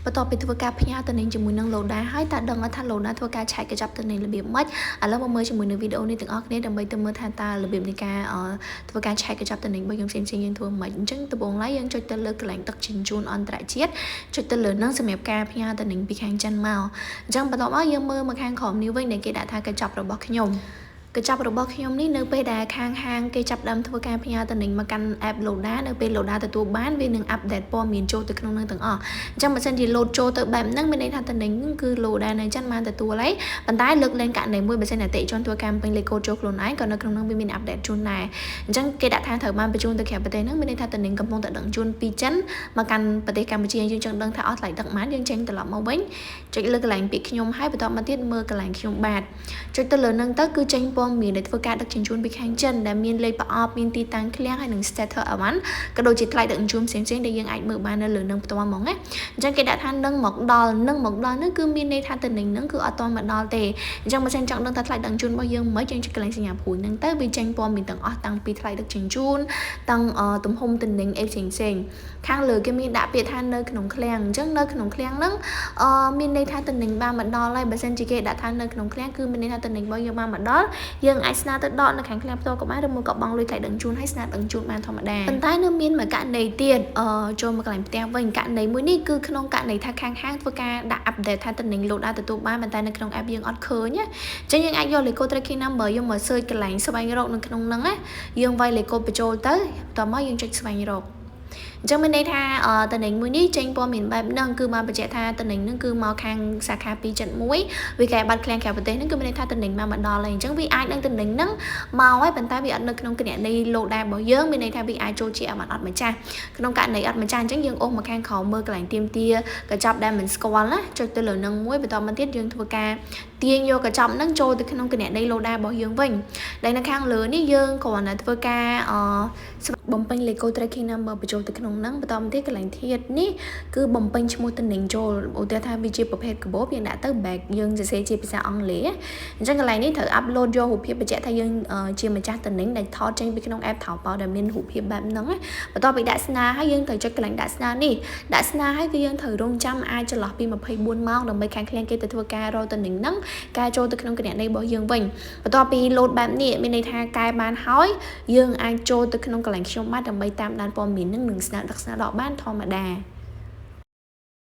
បន្ទាប់ពីធ្វើការផ្ញើទំនិញជាមួយនឹង Loda ហើយតើដឹងថា Loda ធ្វើការឆែកកញ្ចប់ទំនិញរបៀបម៉េចឥឡូវមកមើលជាមួយនឹងវីដេអូនេះទាំងអស់គ្នាដើម្បីទៅមើលថាតើរបៀបនៃការធ្វើការឆែកកញ្ចប់ទំនិញរបស់យើងផ្សេងៗយើងធ្វើម៉េចអញ្ចឹងដំបូងឡើយយើងចុចទៅលើកន្លែងដឹកជញ្ជូនអន្តរជាតិចុចទៅលើនឹងសម្រាប់ការផ្ញើទំនិញពីខាងចិនមកអញ្ចឹងបន្ទាប់មកយើងមើលមកខាងក្រោមនេះវិញដែលគេដាក់ថាកញ្ចប់របស់ខ្ញុំកញ្ចប់របស់ខ្ញុំនេះនៅពេលដែលខាងហាងគេចាប់ដើមធ្វើការផ្ញើទំនិញមកកាន់ app Loda នៅពេល Loda ទទួលបានវានឹង update ព័ត៌មានចូលទៅក្នុងនឹងទាំងអស់អញ្ចឹងបើសិនជា load ចូលទៅបែបហ្នឹងមានន័យថាទំនិញហ្នឹងគឺ Loda នៅចិនបានទទួលហើយប៉ុន្តែលើកលែងករណីមួយបើសិនអតិថិជនធ្វើការពេញលេខកូដចូលខ្លួនឯងក៏នៅក្នុងហ្នឹងវាមាន update ជូនដែរអញ្ចឹងគេដាក់ថាត្រូវបានបញ្ជូនទៅក្រៅប្រទេសហ្នឹងមានន័យថាទំនិញកំពុងតែដឹកជូនពីចិនមកកាន់ប្រទេសកម្ពុជាយើងចង់ដឹងថាអស់ថ្លៃដឹកប៉ុន្មានយើងចេញត្រឡប់មកវិញចុចលើកន្លែងពាក្យខ្ញុំហើយបន្តមកទៀតមើលកន្លែងខ្ញុំបាទចុចទៅលើហ្នឹងទៅគឺចេញព័ត៌មានដែលធ្វើការដឹកជញ្ជូនពីខាងចិនដែលមានលេខប្រអប់មានទីតាំងឃ្លាំងហើយនិង status អីវ៉ាន់ក៏ដូចជាថ្លៃដឹកជញ្ជូនផ្សេងៗដែលយើងអាចមើលបាននៅលើនឹងផ្ទាល់ហ្មងណាអញ្ចឹងគេដាក់ថានឹងមកដល់នឹងមកដល់នោះគឺមានន័យថាទំនិញហ្នឹងគឺអត់ទាន់មកដល់ទេអញ្ចឹងបើសិនចង់ដឹងថាថ្លៃដឹកជញ្ជូនរបស់យើងមិនយើងចុចកន្លែងសញ្ញាព្រួយហ្នឹងទៅវាចេញព័ត៌មានទាំងអស់តាំងពីថ្លៃដឹកជញ្ជូនតាំងទំហំទំនិញអីផ្សេងផ្សេងខាងលើគេមានដាក់ពាក្យថានៅក្នុងឃ្លាំងអញ្ចឹងនៅក្នុងឃ្លាំងហ្នឹងអឺមានន័យថាទំនិញបានមកដល់ហើយបើសិនជាគេដាក់ថានៅក្នុងឃ្លាំងគឺមានន័យថាទំនិញរបស់យើងបានមកដល់យើងអាចស្នើទៅដកនៅខាងឃ្លាំងផ្ទាល់ក៏បានឬមួយក៏បង់លុយថ្លៃដឹកជូនហើយស្នើដឹកជូនបានធម្មតាប៉ុន្តែនៅមានមួយករណីទៀតអឺចូលមកកន្លែងផ្ទះវិញករណីមួយនេះគឺក្នុងករណីថាខាងហាងធ្វើការដាក់ update ថាទំនិញលោតអាចទទួលបានប៉ុន្តែនៅក្នុង app យើងអត់ឃើញណាអញ្ចឹងយើងអាចយកលេខកូដ tracking number យកមក search កន្លែងស្វែងរកនៅក្នុងហ្នឹងណាយើងវាយលេខកូដបញ្ចូលទៅបន្ទាប់មកយើងចុចស្វែងរកអញ្ចឹងមានន័យថាទំនិញមួយនេះចេញព័ត៌មានបែបហ្នឹងគឺបានបញ្ជាក់ថាទំនិញហ្នឹងគឺមកខាងសាខា271វាកែបាត់ឃ្លាំងក្រៅប្រទេសហ្នឹងគឺមានន័យថាទំនិញមកមកដល់ហើយអញ្ចឹងវាអាចនឹងទំនិញហ្នឹងមកហើយប៉ុន្តែវាអត់នៅក្នុងគណនី Loda របស់យើងមានន័យថាវាអាចចូលជាអត់អត់ម្ចាស់ក្នុងករណីអត់ម្ចាស់អញ្ចឹងយើងអូសមកខាងក្រោមមើលកន្លែងទៀមទាកញ្ចប់ដែលមិនស្គាល់ណាចុចទៅលើនឹងមួយបន្តមកទៀតយើងធ្វើការទាញយកកញ្ចប់ហ្នឹងចូលទៅក្នុងគណនី Loda របស់យើងវិញដែលនៅខាងលើនេះយើងគ្រាន់តែធ្វើការអបំពេញលេខកូដ tracking number បញ្ចូលទៅក្នុងហ្នឹងបន្តមកទៀតកន្លែងធាតុនេះគឺបំពេញឈ្មោះទំនិញចូលឧទាហរណ៍ថាវាជាប្រភេទកាបូបយើងដាក់ទៅ bag យើងសរសេរជាភាសាអង់គ្លេសអញ្ចឹងកន្លែងនេះត្រូវ upload យករូបភាពបញ្ជាក់ថាយើងជាម្ចាស់ទំនិញដែលថតចេញពីក្នុង app Taobao ដែលមានរូបភាពបែបហ្នឹងបន្ទាប់ពីដាក់ស្នាហើយយើងត្រូវចុចកន្លែងដាក់ស្នានេះដាក់ស្នាហើយគឺយើងត្រូវរងចាំអាចចន្លោះពី24ម៉ោងដើម្បីខាងឃ្លាំងគេទៅធ្វើការរកទំនិញហ្នឹងកែចូលទៅក្នុងគណនីរបស់យើងវិញបន្ទាប់ពី load បែបនេះមានន័យថាកែបានហើយយើងអាចចូលទៅក្នុងកន្លែងខ្ញុំបាទដើម្បីតាមដានព័ត៌មាននឹងនិងស្នើដឹកស្នើដកបានធម្មតា។